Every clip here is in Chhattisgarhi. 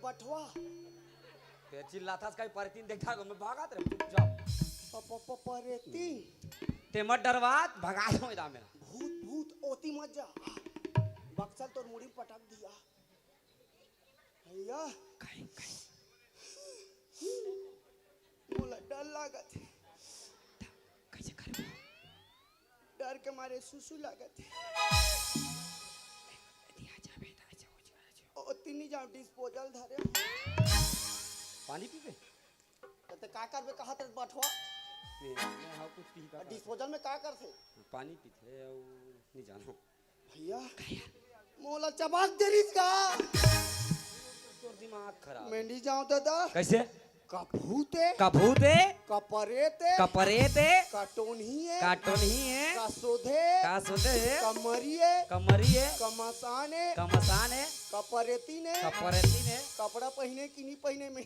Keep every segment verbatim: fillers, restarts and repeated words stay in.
बठवा। ते चिल्लाथस कहीं परेतीन देखा को, मैं भागत रहे, चुपचाप। प-, प-, प-, परेतीन। ते मत डरवात, भगा दो इदा मेरा। भूत, भूत, ओती मत जा। बक्सल तोर मुड़ी पटक दिया। भैया। कहीं, कहीं। मोला डर लागत हे। कैसे करबो? डर के मारे सुसु लागत हे। दिया जाबे, दा जा, हो जा, हो जा। ओ, तिनी जाओ, डिस्पोजल धरे। पानी पीबे? त ते का करबे, कहा ते बठवा? ए, मैं हाँ कुछ पी का। डिस्पोजल में का करथे? पानी पीथे, अउ नहीं जानो। भैया, मोला चबाक दे रिस का? तोर दिमाग खराब। मैं नहीं जाऊं दादा। कैसे? कभूते। कभूते। कपरेते। कपरेते। कटोनिये। कटोनिये। कसोधे। कसोधे। कमरिये। कमरिये। कमसाने। कमसाने। कपरेतीने। कपरेतीने। कपड़ा पहिने कि नहीं पहिने में।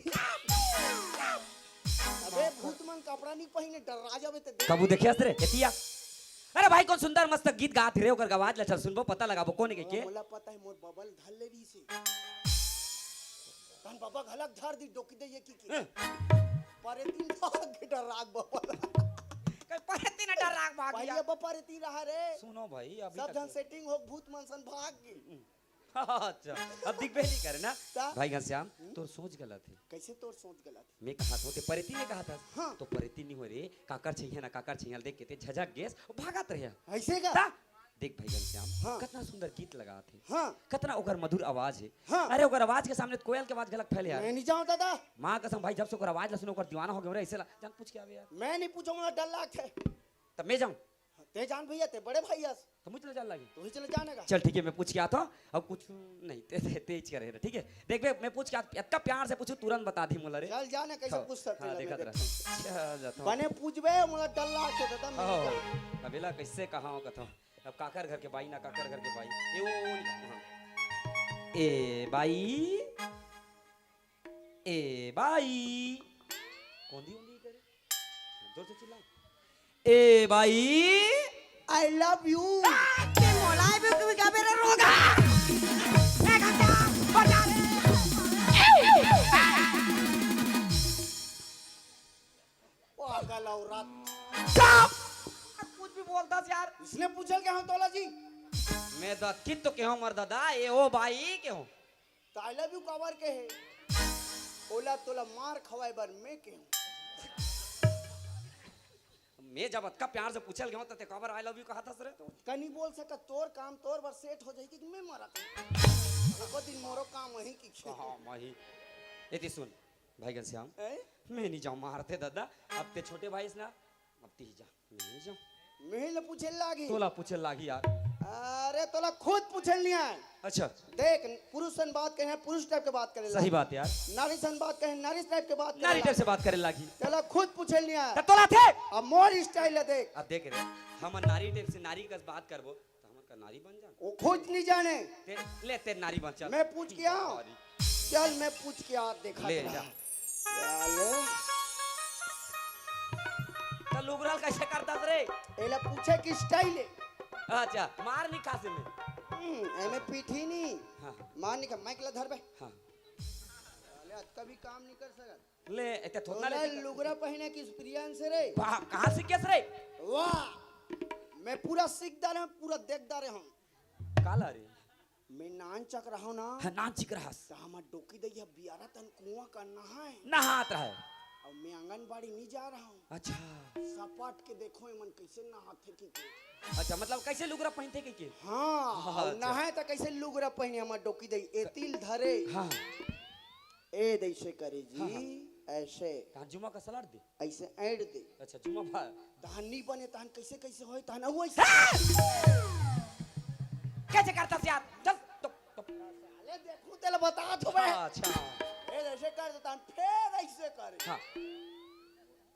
अबे भूत मन कपड़ा नहीं पहिने, डर्रा जाबे ते देख। कभू देखे हस रे, एतिया। अरे भाई, कौन सुंदर मस्त गीत गात रे, ओकर आवाज ला चल सुनबो, पता लगाबो, कौन के, के? मोला पता हे, मोर बबल धर ले रही से। तहन बबा घलक धर दी, डोकी दे ये की की। हैं? परेतीन भाग के डर्राक बबल। कहीं परेतीन डर्राक भाग पहले गया। बा परेतीन रहा रे। सुनो भाई, अभी सब तक जन तो सेटिंग हो, भूत मन सन भाग गे। अच्छा, अब दिखबे नहीं करे ना। ता? भाई घनश्याम, हम्म? तोर सोच गलत हे। कैसे तोर सोच गलत हे? मैं कहा था, ते परेती ने कहा था। हाँ। तो परेती नहीं हो रे, काकर छइहा ना, काकर छइहा देख के ते झझक गेस, वो भागत रहे। ऐसे का? ता? देख भाई घनश्याम, हाँ। कतना सुंदर गीत लगा थे। हाँ। कतना ओकर मधुर आवाज हे। हाँ। अरे ओकर आवाज के सामने कोयल के आवाज घलक फैले यार। मैं नहीं जाऊँ दादा। माँ कसम भाई, जब से ओकर आवाज ला सुनो, ओकर दीवाना हो गया रे, ऐसे ला, जान पूछ के आवे यार। मैं नहीं पूछूंगा, डर लागथे। तब मैं जाऊँ। हाँ, ते जान भैया, ते बड़े भाई अस। तो मुझे चले जान लागी। तू ही चले जाने का। चल ठीक है, मैं पूछ के आता हूँ। अब कुछ नहीं, ते, ते, तेज करे रहे, ठीक है? देख बे, मैं पूछ के आता, इतना प्यार से पूछू, तुरंत बता दी मोला रे। चल जाने, कैसे हाँ, पूछ सकते हाँ, हैं, देखा मैं तेरा। देखता हूँ। चल जाता हूँ। बने पूछबे, मोला डर लागथे दादा, मैं हाँ, नहीं जाऊँ। अबेला कैसे कहा हूँ कथा। अब काकर घर के बाई ना, काकर घर के बाई। ए, ओ, ओ, हाँ। ए, बाई। ए, बाई। कौन दी, कौन दी करे? जोर से चिल्ला। ए, बाई। I love you। आ, ते मोला भी कभी क्या मेरा रोगा? ए, घंटा, बजा रे। पागल औरत। चुप! कुछ भी बोलता यार। इसने पूछल के हम तोला जी। मैं दत्ती तो के हूँ मर दादा, ए ओ बाई के हूँ। तो I love you काबर के हे? ओला तोला मार खवाए बर मैं के हूँ। मैं जब अतका प्यार से पूछल गया हूँ, तो ते काबर I love you कहा था सर? तो कनी बोल सका, तोर काम तोर बर सेट हो जाएगी कि मैं मरा करूँ। एको दिन मोरो काम वही की खेल। हाँ, वही। एती सुन, भाई घनश्याम, हैं? मैं नहीं जाऊँ मारते दादा, अब ते छोटे भाई से ना, अब ती जा, मैं नहीं जाऊँ। मैं ले पूछे लागी। तोला पूछे लागी यार। अरे तोला खुद पूछे नहीं आए। अच्छा। देख, पुरुष सन बात कहे, पुरुष टाइप के बात करे सही लागी। बात यार। नारी सन बात कहे, नारी टाइप के बात करे नारी टाइप लागी। से बात करे लागी। तोला खुद पूछे नहीं आए। तो तोला थे। अब मोर स्टाइल है देख। अब देख रे, हम नारी टाइप से नारी का बात करबो, तो हमन का नारी बन जान। वो खुद नहीं जाने। ते, ले, ते नारी बन, चल। मैं पूछ के आऊं। नारी। चल, मैं पूछ के आ, देखा ले, तेरा। जा। चल। तो लुगरल कैसे करता रे? एला पूछे की स्टाइल है। अच्छा, मार नहीं खा से में। हम्म, एमे पीठी नहीं। हाँ। मार नहीं खा, माइक ला धर बे। हाँ। साले, आज का भी काम नहीं कर सकत। ले, एते थोड़ा तोला ले लुगरा पहिने के एक्सपीरियंस हे रे। वाह, कहाँ सीखेस रे? वाह, मैं पूरा सीखदार हूँ, पूरा देखदार हूँ। काला रे? मैं नान चक रहा हूँ ना। हाँ, नान चिक रहस। तो हमार डोकी दइया बियारा तन कुआं का नहाए। नहात रहे। और मैं आंगनबाड़ी नहीं जा रहा हूँ। अच्छा। सपाट के देखो, एमन कैसे नहाथे की के। अच्छा, मतलब कैसे लुगरा पहनथे की के? हाँ, हाँ, और अच्छा। नहाए तो कैसे लुगरा पहने, हमार डोकी दई, ए तिल धरे। हाँ। ए दैसे करे जी, हाँ, हाँ। ऐसे। कहाँ जुमा का सलाड दे? ऐसे ऐड दे। अच्छा, जुमा भा- तहन नहीं बने, तहन कैसे, कैसे होए, तहन अउ ऐसे। हाँ! कैसे करता से यार? चल, तो, तो। साले देखूं, तेला बता दो बे। हाँ, अच्छा। ए दैसे कर दे, तहन फेर ऐसे करे। हाँ।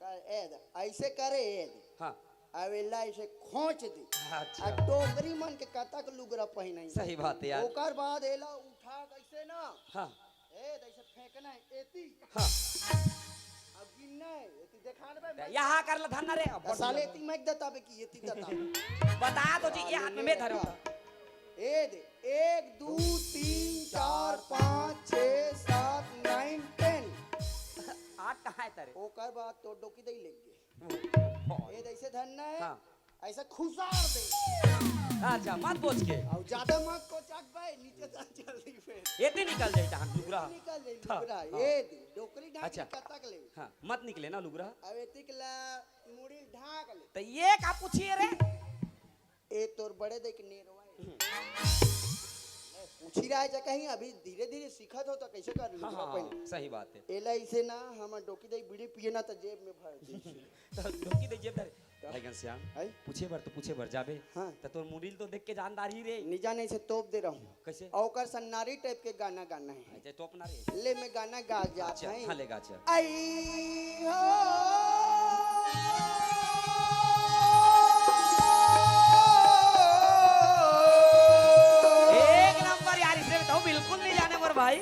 कर, ए दे, ऐसे करे, ए दे। हाँ। अवेला ऐसे खोंच दे। अच्छा। आ डोकरी मन के कतक लुगरा पहिनाई। सही बात है यार। ओकर बाद एला उठा कैसे ना। हाँ। ए, त ऐसे फेंकना है, एती। हाँ। अब गिनना है, एती देखान बे, मैं यहाँ कर ला धरना रे, अब त साले बढ़िया। एती मैं देता बे कि एती देता बे। बता दो जी, ये हाथ में मैं धरूंगा। ए दे, एक, दो, तीन, चार, पाँच, छः, सात, अट कहाँ है तारे? ओकर बाद तो डोकी दई लेंगे। ये जैसे धरना है, हाँ। ऐसा खुसार दे। अच्छा, मत बोझ के। और ज्यादा मत कोचक भाई, नीचे तक चल रही फिर। एती निकल जाई तहां लुगरा। निकल जाई हाँ, लुगरा। हाँ। ये दी, डोकरी ढाक अच्छा। कतक ले। हाँ, मत निकले ना लुगरा। अब एती के ला मुड़ी ढाक ले। तो ये का पूछिए रे? ए तोर बड़े देख नेरवा है। हम्म। पूछी रहा है जा कहीं, अभी धीरे-धीरे सीखत हो तो कैसे कर लूं हाँ, हाँ, पहले? हाँ, सही बात है। एला इसे ना हम डोकी दे बीड़ी पिए ना तो जेब में भर दे। तो डोकी दे जेब धरे। भाई घनश्याम, हैं? पूछे बर तो पूछे बर जाबे। हाँ। त तोर मुड़ी ल तो देख के जानदार ही रे। नी जाने से तोप दे रहूं। कैसे? ओकर सन्नारी टाइप के गाना गाना है। अच्छा, तोप ना रे। ले मैं गाना गा जात अच्छा, हई। हाँ, ले गा, अच्छा। आई हो। एक नंबर यार, इसने तो बिल्कुल नहीं जाने मोर भाई।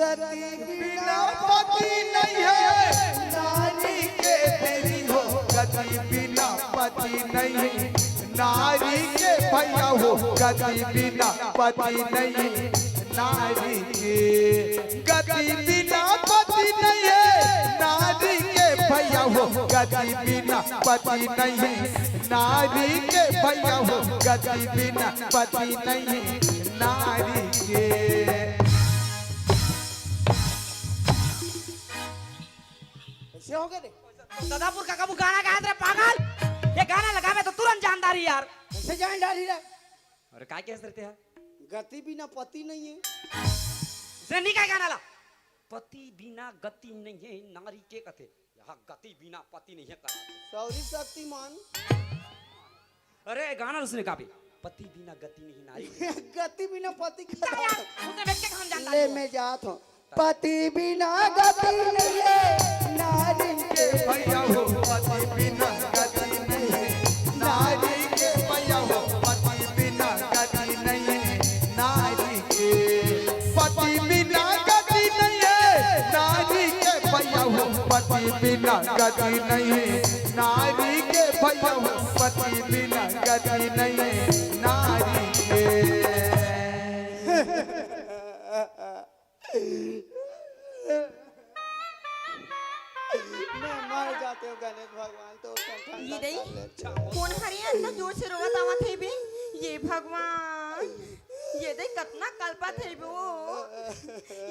गति बिना पति नहीं है, नारी के तेरी हो। गति बिना पति नहीं, नारी के भैया हो। गति बिना पति नहीं, नारी के। गति बिना पति नहीं है, नारी के भैया हो। गति बिना पति नहीं, नारी के भैया हो। गति बिना पति नहीं, नारी के। कैसे हो गए रे? दादापुर का कबू गाना गात रे पागल। ये गाना लगावे तो तुरंत जानदारी यार। कैसे जानदारी रे? अरे काय कहत रहते हैं? गति बिना पति नहीं है। से नहीं काय गाना ला? पति बिना गति नहीं है, नारी के कथे। यहाँ गति बिना पति नहीं है कर। सॉरी शक्तिमान। अरे गाना उसने गाबे, पति बिना गति नहीं नारी। गति बिना पति का जा यार, उसने देख के हम जानता ले नहीं। मैं जात हूँ। पति बिना गति नहीं है नारी के। भैया हो, पति बिना गति नहीं है नारी के। भैया हो, पति बिना गति नहीं है नारी के। पति बिना गति नहीं है नारी के। भैया हो, पति बिना गति नहीं है नारी के। भैया हो, पति बिना गति नहीं है नारी के। मैं मर जाते हूँ गणेश भगवान, तो कंठा ये दई, कर ले। कौन हरे अतना जोर से रोवत आवत हे बे? ये भगवान, ये दई कतना कलपत हे बे वो।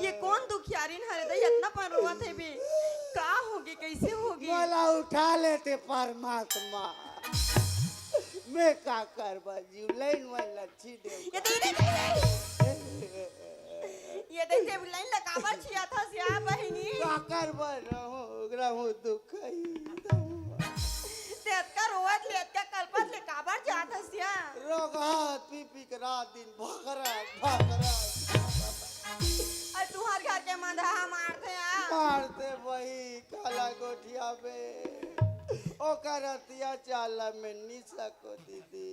ये कौन दुखियारिन हरे दई अतना पन रोवत हे बे? का होगे, कैसे होगे? मोला उठा लेते परमात्मा। मैं का करबा जीव लाइन वाला छी दे। ये दई, दई, दई, दई। ये देख, टेबल लाइन ला काबर छियाथस या बहिनी? काकर बर रहूं, रहूं दुखई। ते अतका रोवत ले, अतका कलपत ले काबर जाथस या? रोगहा पी पी के रात दिन भकरा, भकरा। अउ तुंहर घर के मंदहा मारथे या? मारथे वही काला गोठिया बे। ओकर अतियाचार ला मैं नी सको दीदी।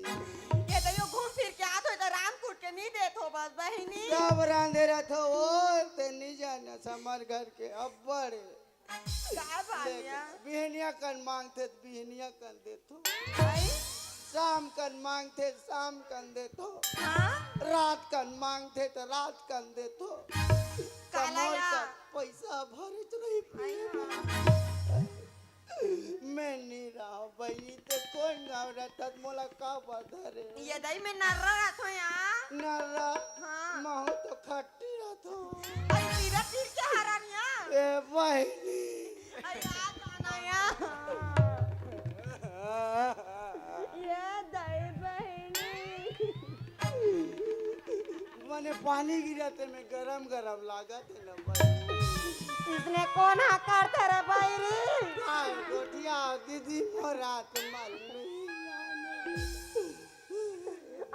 ये तो यो घूम फिर के आत हो तो राम कूट के नी देत हो बस बहिनी। सब रांधे रहत हो, ओ, ते नी जानस हमर घर के अब्बड़। का बानिया? लेकिन बिहनिया कन मांगथे त बिहनिया कन देथो। आई? शाम कन मांगथे त शाम कन देथो। हाँ? रात कन मांगथे त रात कन देथो। काला कमोर या? तक पैसा भरे च रही आई प्रेम। हाँ। मैं नी रहा बहिनी, ते कोन गाँव रहथस, मोला का बता रे? ये दई मैं नर्रा रहथो या। नर्रा? हाँ। महू तो खट्टी रहथो। अरे तीरा तीर के हरानिया। ए बहिनी। अरे आ जाना या। ये दई बहिनी। मने पानी गिरत हे, मैं गरम गरम लागत हे ना बहिनी। इसने कोन हा करथे रे बहिरी? हाय गोठिया दीदी, मोर आत्मा नहीं माने।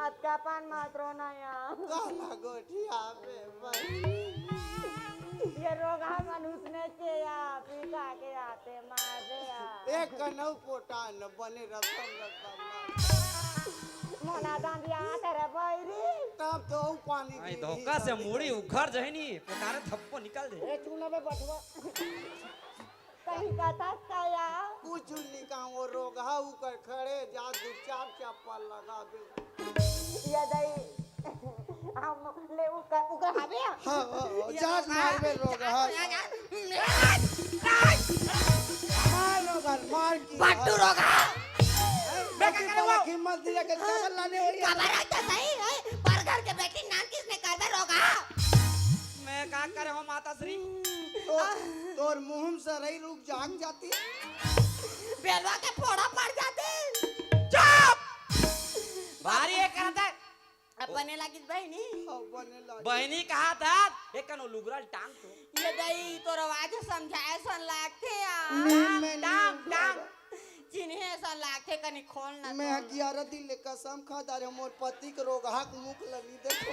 अतका पान मत रोना या। काला गोठिया बे बहिनी। ये रोगहा मन उसने के या, पी खा के आते मार दे या। एक कनऊ पोटा न बने रतन रतन ना। मोना दांदिया तेरे बैरी। तब तो ऊ पानी आई पी धोखा से मुड़ी उखड़ जाए नी, पोटारे धप्पो निकल दे। ए, तू ना बे बठवा। कहीं कथस का या? कुछ नहीं कहा, वो रोगहा ऊपर खड़े जा, दो चार चप्पल लगा दे। ये दई। हम ले उकर, उकर हवे। हाँ, हाँ, हाँ, ये जात रोगहा। मारबे रोगहा। मार रोगहा, मार की। पट्टू रोगहा। अरे, बेटा बेटी करे वाला वो। हिम्मत दिला के चावल लाने हो ये। काबर आता सही है? पर घर के बेटी नाम किसने करबे रोगहा? मैं का करे हो माता श्री? तो, तोर मुंह से रही रुक जाग जाती। बेलवा के फोड़ा पड़ जाती। चुप! भारी ये करत है। अब बने लागिस बहिनी। हाँ, बने लागिस। बहिनी कहा था, एक कनो लुगरा ल टांग तो। ये दई, तोर आवाज समझाए सन लागथे यार। नहीं, मैं नहीं टांग, लुगरा टांग। चिन्हे सन लागथे, कनी खोल ना, मैं खोल ना। ग्यारह दिन ले कसम खा डारे, मोर पति के रोगहा के मुख ल नहीं देखो।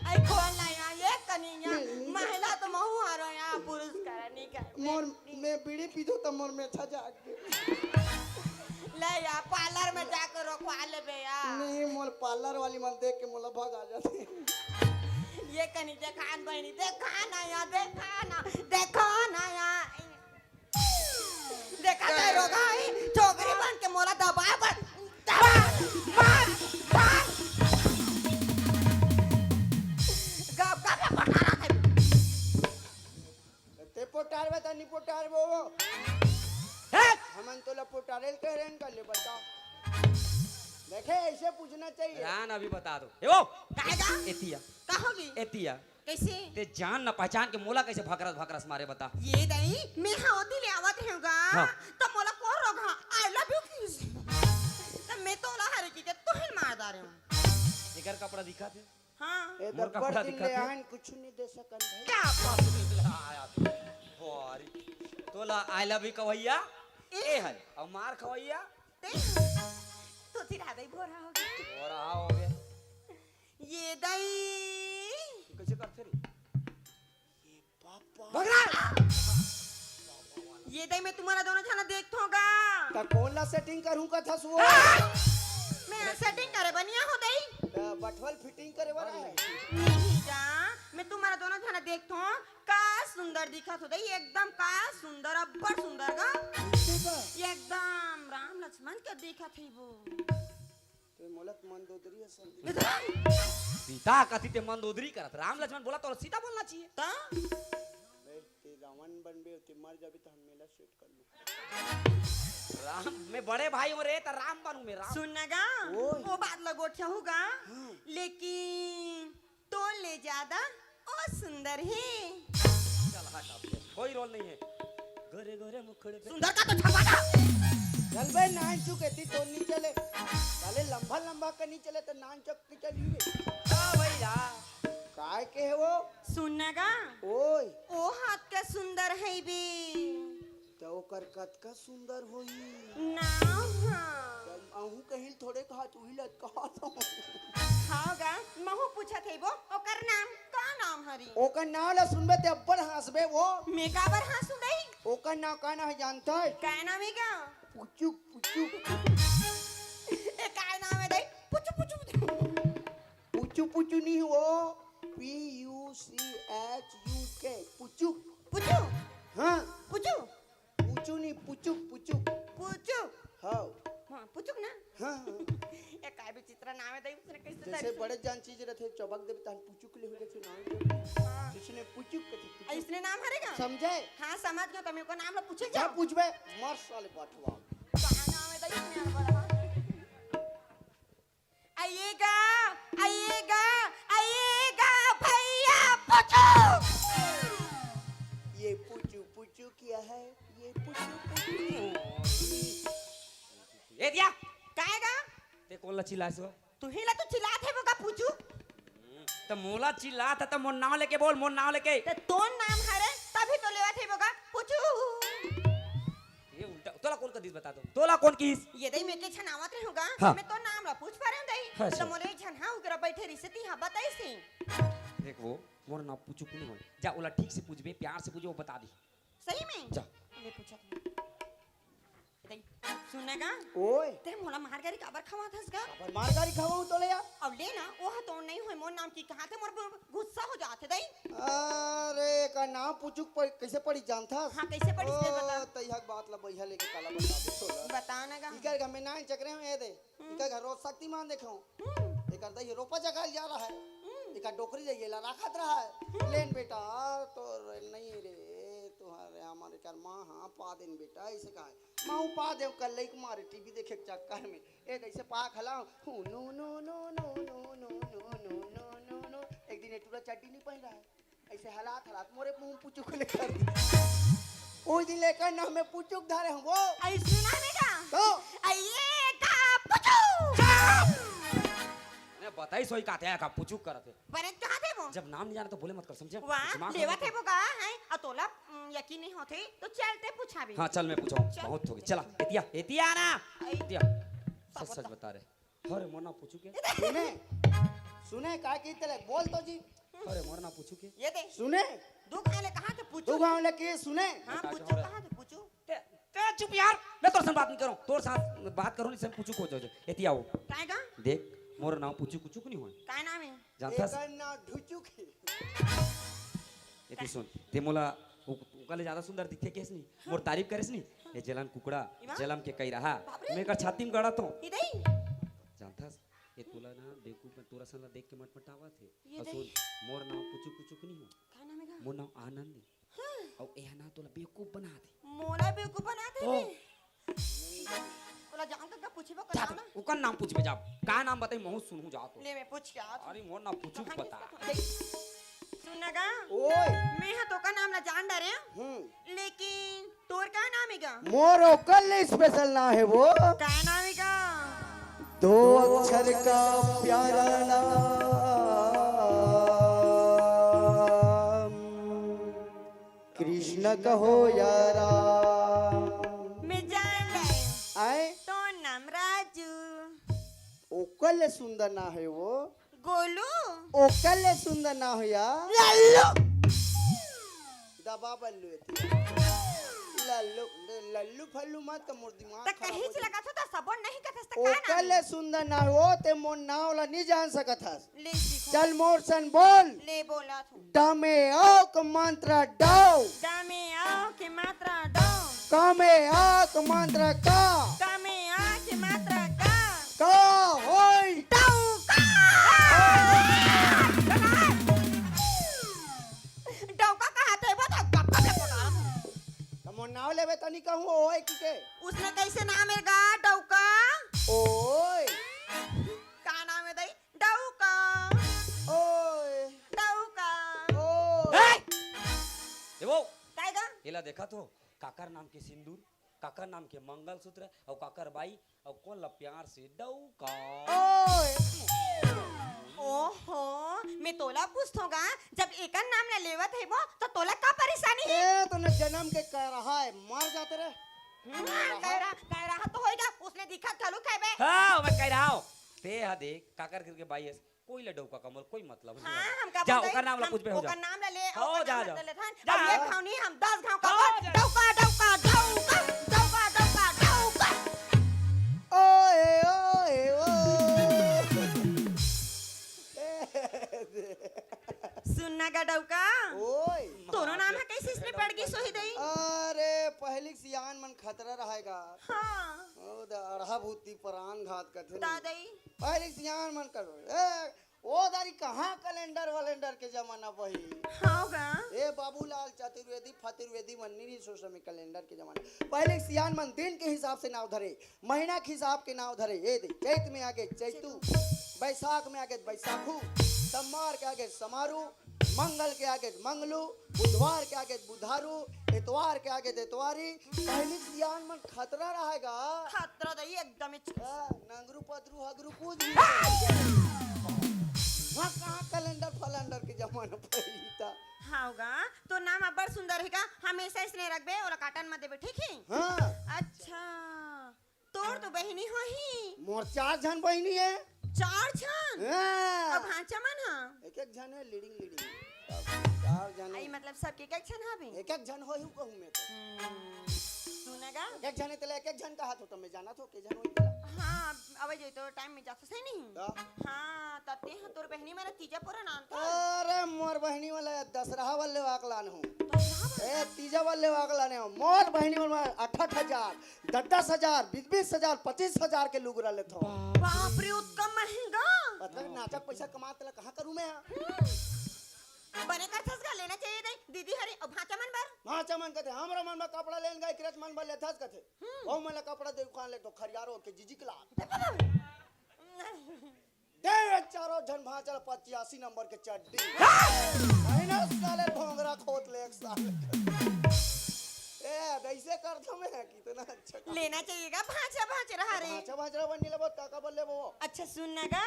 आई खोल ना यहाँ, ये कनी यहाँ। नहीं, नहीं। महिला तो महू हरो यहाँ, पुरुष करनी का। मोर, मैं बीड़ी पीथों त मोर मेछा जाग ले यार, पार्लर में जाके रोकवा लेबे यार। नहीं, मोर पार्लर वाली मन देख के मोला भगा जाथे। ये कनी देखा न बहिनी, देखा ना यार, देखा ना, देखा ना यार। देखा तो रोगहा ही, छोकरी बन के मोला दबा बर, दबा, मार, मार। गप, गप, गप, पटारा थे। ते पोटारबे त नहीं पोटारबो वो। हे! हमन तोला पोटारेल कह रहे हैं, कर ले बता। देखे, ऐसे पूछना चाहिए। रान अभी बता दो। ए वो! काहे का? एतिया। का होगी? एतिया। कैसे? ते जान न पहचान के मोला कैसे भकरस भकरस मारे बता। ये दई, मैं हा ओती ले आवत रहूँगा। हाँ। तो मोला को रोगहा, I love you kiss। तो मैं तोला हरे की के तोहिल मार डारे हूँ। एकर कपड़ा दिखा थे। हाँ। ए मोर दब्बर कपड़ा दिन दिखा ले थे। आन कुछ नहीं दे सकन भाई। क्या बात है? आया। बारी। तोला I love you कवैया, ए? ए है। और मार खवैया? ते? तो सिरा दई भोरा हो गया। भोरा हो गया। ये दई। ये कैसे करते रे? ये पापा। भगरा! ये दई मैं तुम्हारा दोनों जना देखथों गा। त कौन ला setting करूं कथस वो? आ! मैं setting करे बनिया हो दई। त बटवल fitting करे वाला है। नहीं जा, मैं तुम्हारा दोनों जना देखथों, का सुंदर दिखत हो दई, एकदम का सुंदर, अब्बड़ सुंदर गा। एकदम राम लक्ष्मण के दिखत है वो। ते मोला त मंदोदरी असन। सीता कथी ते मंदोदरी करत? राम लक्ष्मण बोला तो सीता बोलना चाहिए। ता? बे, ते रावण बनबे, ते मर जाबे त हम मेला set कर लूं। राम, मैं बड़े भाई हूँ रे, त राम बनूं मैं, राम। सुन ना गा, ओए। वो बात लगोठिया होगा, हाँ। लेकिन तोर ले ज्यादा ओ सुंदर हे। चल हट अब, कोई role नहीं है। गोरे गोरे मुखड़े पे सुंदर का तो छपाटा। चल बे, नान चुक एती तो नहीं चले। साले लंबा लंबा का नहीं चले तो नान चुक के चली बे। हाँ भैया। काय के है वो? सुन ना गा। ओए। ओ हाथ का सुंदर है बे। त ओकर कतका सुंदर होही? नाव ह। त अहू कहिल थोड़े कहा, तू ही लत कहा तो। हाँ गा, महू पूछत हे वो, ओकर नाम का नाम हरी? ओकर नाव ला सुनबे ते अब्बड़ हंसबे वो। मैं काबर हंसू दई? ओकर नाव का नाव है जानता है? का नाम है का? पुचुक, पुचुक। ए, का नाम है दई? पुचुक, पुचुक, पुचुक। पुचू पुचू नहीं हो, P U C H U K, पुचुक। पुचू? हाँ। पुचू? पुचू नहीं, पुचुक, पुचुक। पुचू? हाँ। हाँ, पुचुक ना? हाँ, हाँ। ये काय विचित्र नाम है, दई उसने कैसे जैसे धरी? बड़े जान चीज रहते, चबक देबे, तहन पुचुक ले हो जाते नाम। हाँ। इसने पुचुक कथी, पुचुक। इसने नाम हरे का? समझे? हाँ, समझ गयो, तमे को नाम ला पूछे जा। पूछबे, मर साले बटवा। कहाँ नाम है, दई इसने हड़बड़ा? आइएगा, आइएगा, आइएगा भैया पुचू। ये पुचू पुचू क्या है? ये पुचू पुचू। ए दिया। काहे गा? ते कोन ला चिल्लास हो? तू ही ला तो चिल्लात हे वो का पुचू। त मोला चिल्लात हे त मोर नाव लेके बोल, मोर नाव लेके। त तोर नाम हरे तभी तो लेवत हे वो का पुचू। ये उल्टा, तोला कोन कहिस बता तो? तोला कोन कहिस? ये दई मैं के छनावत रहूँगा, हाँ। मैं तो नाम ला पूछ पा रहूँ दई। हाँ, तो अच्छा। मोले एक झन हाँ उगरा बैठे रहिसे, तिहा बताइस हे। देख वो, मोर नाम पुचुक नहीं होय। जा, ओला ठीक से पूछबे, प्यार से पूछबे, वो बता दी। सही में? जा। ले पूछत हूँ। दई, सुन ना गा? ओए। ते मोला मारगारी काबर खवात हस गा? काबर मारगारी खवाऊं तोले यार? अब ले ना, ओह तो नहीं होय, मोर नाम की कहा थे, मोर ब-, गुस्सा हो जात हे दई। अरे, का नाम पुचुक पड़, कैसे पड़ी जानथस? हाँ, कैसे पड़ी, इसके ओ, बता। तैहा के बात ला बइहा लेके काला बता दे तोला। बता ना गा। इकर घर में नाई चकरे हूँ, ये दे। हम्म। इकर घर रोज शक्तिमान देखे हूँ। हम्म। एकर दई रोपा जगाल जा रहा है। हम्म। एका डोकरी जाइए ला राखत रहा है। लेन बेटा, तोर नहीं रे, तुहरे हमर एकर माँ हा पा देन बेटा, ऐसे कहा है। माँ पा दे, कल लइक मारे टीवी देखे के चक्कर में। ए, कैसे पा खला हूँ, नो, नो, नो, नो। एक दिन ये टूरा चड्डी नहीं पहन रहा है। ऐसे हालात, हालात मोरे मुंह पुचुक ले कर दी। ओइ दिन लेकर ना मैं पुचुक धारे हूँ वो। आई सुना बेटा? तो? आई ये का पुचुक। अरे बताई सोई का थे, का पुचुक करत है। बने कहाँ थे वो? जब नाम नहीं जाना तो बोले मत कर, समझे? वाह, दिमाग लेवा खराब थे वो का है? आ तोला, उम, यकीन नहीं होते तो चलते पूछा भी। हाँ, चल मैं पूछाऊँ। चल। बहुत हो गई। चला, एतिया, एतिया ना। आई। एतिया। सच, सच बता। बता रहे। अरे मोर नाम पूछू के? सुने, सुने, का की तले बोल तो जी। अरे मोर नाम पूछू के? ये दे। सुने। दू घाव ले कहाँ के पूछू? दू घाव ले के सुने। हाँ, का पूछू, कहाँ के पूछू? ते, ते चुप यार, मैं तोर साथ बात नहीं करूँ। तोर साथ बात करूँ नहीं, सब पूछू को जो जो। एती आओ। काय का? देख, मोर नाम पूछू कुछू नहीं होय। काय नाम है? जानता है? एकर नाम ढुचुक है। एती सुन, ते मोला उ-, उका ले ज्यादा सुंदर दिखे केस नहीं? मोर तारीफ करेस नहीं? ये जलन कुकड़ा, इमा? जलम के कई रहा। बाप रे। मैं कर छाती में गड़ा तो। ई दई। जानथस, ये तोला ना बेवकूफ में तोरा सन ला देख के मटमटावत हे। ये अउ दई। सुन, मोर नाम पुचुक पुचुक नहीं हो। का नाम है का? मोर नाम आनंद है। हाँ। अउ एह ना तोला बेवकूफ बना दे। मोला बेवकूफ बना दे ओ। रे। तोला जान का पूछबो जा करना तो, ना। ओकर नाम पूछबे जा। का नाम बताई, महू सुनहू जा तो। ले मैं पूछ के आत हूँ। अरे मोर नाम पुचुक कहाँ बता। किसका था? देख। सुन ना गा। ओए। मैं हा तोकर नाम ला जान डरे। हम्म। लेकिन तोर का नाम है गा? मोर ओकर ले स्पेशल ना है वो। का नाम है गा? दो अक्षर का प्यारा नाम, कृष्ण कहो या राम। मैं जान ले। आए? तोर नाम राजू। ओकर ले सुंदर ना है वो। गोलू। ओकर ले सुंदर ना हो या। लल्लू। दबा बल्लू एती। लल्लू, लल्लू फल्लू मत कर, मोर दिमाग त खराब कहीं हो से जाए। लगा था, तो सबोन नहीं कथस, त का ओकर नाम ले है? सुंदर ना हो, ते मोर नाव ला नहीं जान सकत हस। ले सीखो। चल मोर सन बोल। ले बोला तू। डमे औ के मात्रा डौ। डमे औ के मात्रा डौ। कमे आ के मात्रा का। कमे आ के मात्रा का। का होई? डौका। डौका कहा थे वो तो गप्पा में बोला। त मोर नाव लेबे तनी कहूँ ओए की के। उसने कैसे नाम है गा डौका? ओए। का नाम है दई? डौका। ओए। डौका। ओए। ए! ए वो। काय गा? एला देखा तो, काकर नाम के सिंदूर, काकर नाम के मंगलसूत्र, अउ काकर बाई, अउ कोन ला प्यार से डौका। ओए। ओहो, मैं तोला पूछथों गा, जब एकर नाम ला लेवत हे वो, तो तोला का परेशानी है? ए, तो न जन्म के कह रहा है, मर जाते रे। हम्म, कह रहा, कह रहा तो होएगा, उसने दिखत घलू खेबे। हाँ, मैं कह रहा हूँ। ते हा देख, काकर करके बाई है, कोई ला डौका का मोर कोई मतलब नहीं हाँ, है। हम का जा, बोलते ओकर नाम ला हम पूछबे, हो जा। ओकर नाम ला ले, हो, ओकर जा, नाम ला जा। ले लेथन। जा। अब एक घाव नहीं, हम दस घाव का हो, बोल। जा। डौका, डौका, डौका, डौका, डौका, डौका। ओए, ओए, ओ। सुन ना गा डौका। ओए। तोरो नाम है कैसे इसने पड़ गई सोही दई? अरे, पहली सियान मन खतरा रहेगा। हाँ। ओ, द अड़हा भूती परान घात कथे। दा दई। पहली सियान मन कर। ए, ओ दारी कहाँ कैलेंडर वैलेंडर के जमाना बही? हाँ गा। ए बाबूलाल चतुर्वेदी फतुर्वेदी मन नी, नी सो समय कैलेंडर के जमाना। पहले सियान मन दिन के हिसाब से नाव धरे, महीना के हिसाब के नाव धरे। ए दे, चैत में आगे चैतू, बैसाख में आगे बैसाखू, सम्मार के आगे समारू, मंगल के आगे मंगलू, बुधवार के आगे बुधारू, एतवार के आगे देतवारी। पहली सियान मन खतरा रहेगा। खतरा दई एकदम ही। आ, नंगरू पदरू हगरू कुछ भी नहीं। वहाँ कहाँ कैलेंडर फैलेंडर के जमाना पड़ी था। हाँ गा, तो नाम अब्बड़ सुंदर है का? हमेशा इसने रखबे, ओला काटन मत देबे, ठीक है? हाँ। अच्छा, तोर तो बहिनी होही। मोर चार झन बहिनी है। चार झन? हाँ। अब भांचा मन हा? एक एक झन है, लीडिंग लीडिंग। अब चार झन आई है। मतलब सबके एक एक झन हवे? एक एक झन होही कहूँ मैं तो। हम्म, सुन गा। एक एक झन है, तेला एक एक झन कहा तो, तो मैं जाना तो के झन होही तेला। हाँ, अब तो टाइम में जाथस नहीं। का? हाँ, त तेहा तोर बहिनी मन तीजा पोरा नानत। अरे, मोर बहिनी मन ला दसरहा वाले वाक लान हूँ। दसरहा वाले? ए, तीजा वाले वाक लाने हूँ। मोर बहिनी मन अट्ठारह हजार, दस दस हजार, बीस बीस हजार, पच्चीस हजार के लुगरा लेथो। बाप रे, उतका महंगा। मतलब, नाचक पैसा कमात ला कहाँ करूँ मैं? बने करथस गा, लेना चाहिए दे, दीदी हरे, अउ भांचा मन बर। भांचा मन कथे, हमरा मन बर कपड़ा लेन गए, किरच मन बर लेथस कथे। हम्म। ओ मन ला कपड़ा दे, उखान ले तो खरियारो के जिजिक लाग। दे चारों झन भांचा ला पचासी नंबर के चड्डी। हाँ! माइनस साले भोंगरा खोत ले एक साल। ए, वैसे करथो मैं, कितना अच्छा काम। लेना चाहिए गा, भांचा भांच रहा रे। भांचा भांच रहा बन नहीं लेबो, काका बोल लेबो। अच्छा सुन ना गा।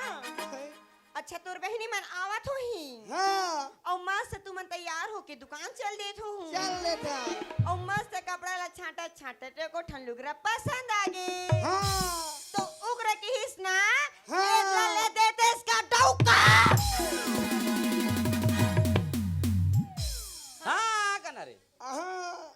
हैं? अच्छा, तोर बहिनी मन आवत होही। हाँ। अउ मस्त तुमन तैयार होके दुकान चल देत होहू। चल देत हन। अउ मस्त कपड़ा ला छांटत छांटत एको ठन लुगरा पसंद आ गे। हाँ। तो उगरा किहिस ना, हाँ। एला ले देतेस का डौका। हाँ, कना रे। आहा, आहा।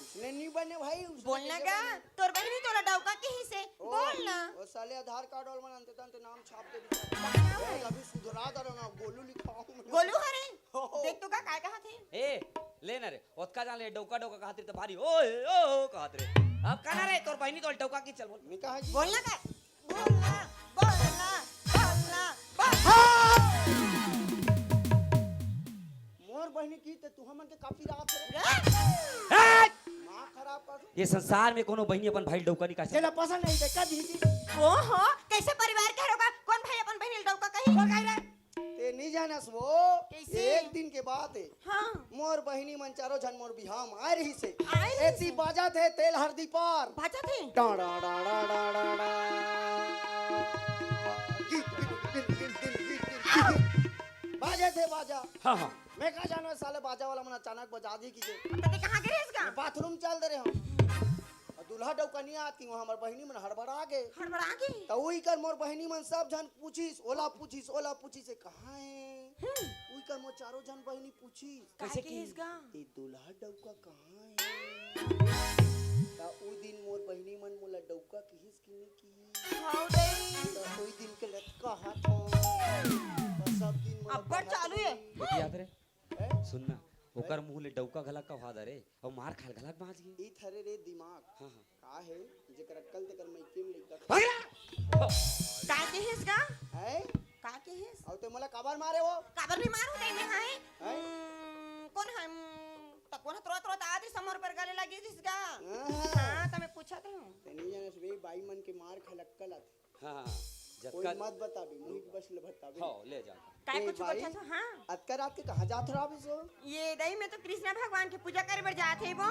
उसने नहीं बने भाई, उसने बोलना कैसे का? बने? तोर बहिनी तोला डौका किहिसे, ओ, बोल ना। वो साले आधार कार्ड वाला मन अंते तंते नाम छाप दे बेचारे। कहाँ ए, है? अभी सुधरा दरो ना, गोलू लिखाऊं मैं। गोलू हरे? हो, हो। देख तो का, काय कहा थे? ए, ले ना रे, ओतका जान ले, डौका डौका कहा थे तो भारी, ओ, ओ, ओ, कहा थे। अब कना रे, तोर बहिनी तोला डौका किहिस, चल बोल। नहीं कहा जी। बोलना का? बोलना, बोलना, बोलना, बोलना। हाँ! मोर बहिनी किहिस ते तुहमन के कापी रात है। ए! माँ खराब कर। ये संसार में कोनो बहिनी अपन भाई डौका नहीं कहा सकती। जेला पसंद नहीं ते कब ही जी। ओहो, कैसे परिवार के हरोगा? कौन भाई अपन बहिनी डौका कही? कौन कही रे? ते नहीं जानस वो। कैसे? एक दिन के बात है। हाँ। मोर बहिनी मन चारों झन मोर बिहाव म आए रहिस हे। आए रहिस हे। एती बाजत हे तेल हरदी पार। बाजत हे? डा, डा, डा। गिन, गिन, गिन। बाजत हे बाजा। हाँ, हाँ। मैं का जानों साले बाजा वाला मन अचानक बजा दी कि के। त ते कहाँ गे रहिस गा? मैं बाथरूम चल दे रहे हूँ। अउ दूल्हा डौका नहीं आती, वहाँ हमर बहिनी मन हड़बड़ा गे। हड़बड़ा गे? त उही कर मोर बहिनी मन सब झन पूछिस, ओला पूछिस, ओला पूछिस, ए कहाँ हे? हम्म। उही कर मोर चारों झन बहिनी पूछिस। का कइसे किहिस गा? ए दूल्हा डौका कहाँ हे? त उ दिन मोर बहिनी मन मोला डौका किहिस कि नहीं किहिस? हाँ, दई। त उही दिन के लत कहत हँव। त सब दिन मोला अब्बड़ कहत चालू हे। रही। बेटी याद रे? हैं? सुन ना, ओकर हैं? मुँह ले डौका घला कहा दा रे, अउ मार खाल घला बाँच गे। ई थरे रे दिमाग। हाँ, हाँ। का हे, जेकर अक्कल तेकर मइके में लइका। भगला! का किहिस गा? हैं? का किहिस? अउ ते मोला काबर मारे वो? काबर नहीं मारू तई मैं, हाँ? हैं? हम्म, कौन हे? हम्म, त कौन हे? तुरंत, तुरंत आदि समर पर गले लगी जिस गा। हाँ। हाँ, त मैं पूछत हँव। ते नहीं जानस बे, बाई मन के मार खाल अक्कल आथे। हाँ, हाँ, कोई जतका मत बताबे, मुही के बस ले बताबे। हाँ, ले जा। काय ए कुछ भाई, बचा था? हाँ। अतका रात के कहाँ जात रहा अभी सो? ये दई, मैं तो कृष्णा भगवान के पूजा करे बर जात हे वो।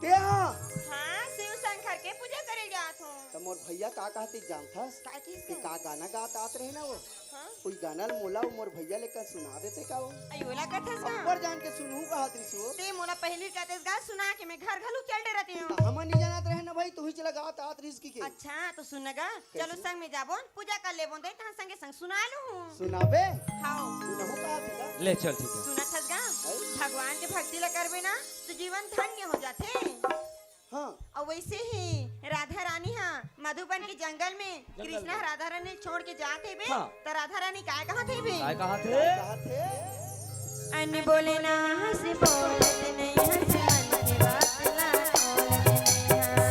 ते हाँ? हाँ, शिव शंकर के पूजा करे जात हँव। त मोर भैया का कहते जानथस? का किहिस ते का? का गाना गात आत रहे ना वो? हाँ। कोई गाना ल मोला अउ मोर भैया ले कर सुना देते का वो? अई ओला कथस का? अब्बड़ जान के सुनहूँ कहत रहिस वो। ते मोला पहिली कहतेस गा सुना के मैं घर घलो चल डरत हँव। त हमन नहीं जानत रहे ना भाई, तू ही चला गात आत रहिस कि के। अच्छा, तो सुन गा, चलो कैसे? संग में जाबो, पूजा कर लेबो, दे तहाँ संगे संग सुना लूँ। सुनाबे? हाँ। सुनहूँ का बेटा? ले चल, ठीक हे। सुनत हस गा? हैं? भगवान के भक्ति ला करबे ना, तो जीवन धन्य हो जाथे। हाँ। अउ वैसे ही राधा रानी हा मधुबन के जंगल में जंगल कृष्णा में। राधा रानी छोड़ के जात हे बे, हाँ। त राधा रानी काय कहत हे बे? काय कहत हे? काय कहत हे? अन बोले ना हँस बोलत नहीं, हँस मन के बात ला बोलत नहीं हाँ।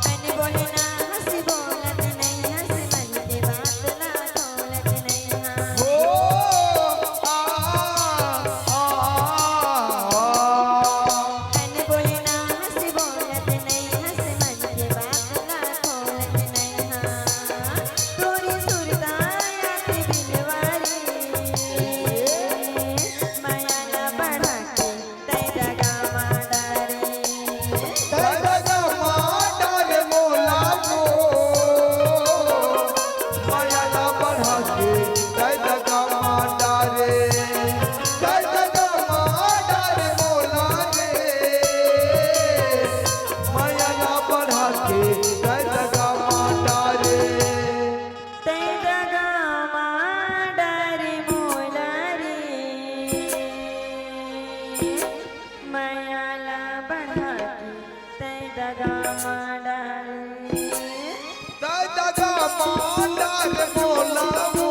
अन बोले ना हँस बोलत नहीं, हँस मन के बात ला बोलत नहीं हाँ। अन बोले ना हँस बोलत नहीं, हँस मन के बात ला खोलत नहीं हाँ। तोरी सुरता आके बिलवारी, मया ला बढ़ा के तै दगा मा डारे। तै दगा मा डारे मोला को, मया ला बढ़ा के तै दगा मा डारे। तै दगा मा डारे मोला रे, मया ला बढ़ा के तै दगा मा डारे। तै दगा मा डारे मोला रे, मया ला बढ़ा तै दगा मां डारे। तै दगा मां डारे मोला वो।